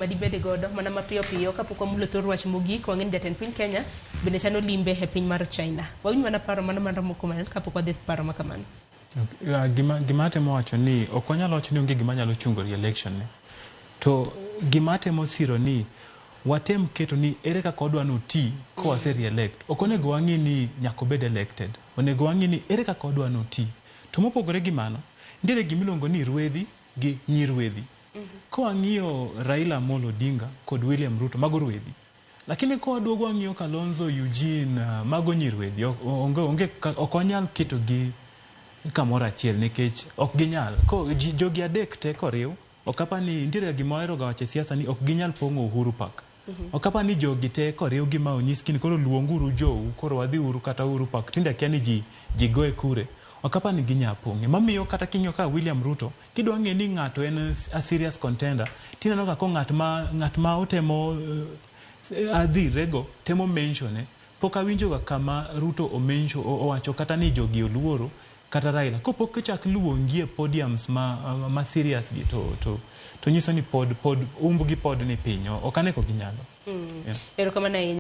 Madibede godo mana mapiyo piyo kapok wamulo thor wach mogik. Wang'e ni jatend piny Kenya bende chano limbe e piny mar China. Wawinj mana paro mano mar Murkomen kapok wadhi paro ma kamano. Okay. Gima atemo wacho ni ok wanyal wacho ni onge gima nyalo chungo re-election ne. To gima atemo siro ni watem keto ni ere kaka wadwa ni oti ka wase re-elect. Ok onego wang'i ni nyaka obed elected. Onego wang'i ni ere kaka wadwa ni oti. To mopogore gi mano, nitiere gima iluongo ni rwedhi gi nyirwedhi. Ka wang'iyo Raila Amolo Odinga kod William Ruto, mago rwedhi. Lakini ka waduogo wang'iyo Kalonzo, Eugene, mago nyirwedhi. Onge, ok wanyal keto gi kamoro achiel nikech ok ginyal. Ko, jogi adek te koriw, ok apar ni nitiere gima wahero ga wacho e siasa ni ok ginyal pong'o Uhuru Park. Ok apar ni jogi te koriw gi ma onyisgi ni koro luonguru jou, koro wadhi uru kata Uhuru Park. Tinde akia ni ji goye kure. Ok apar ni ginya pong'e. Mamiyo kata king'iyo ka William Ruto, kidwa ng'e ni ng'ato en a serious contender, tineno ga ko ng'at ma otemo adhirego temo mention e. Pok awinjo ga kama Ruto omention owacho kata ni jogi oluoro kata Raila. Kopok ochak luongi e podiums ma serious gi to nyiso ni pod umbgi pod ni piny. Ok ane ko ginyalo. Erokamano ahinya.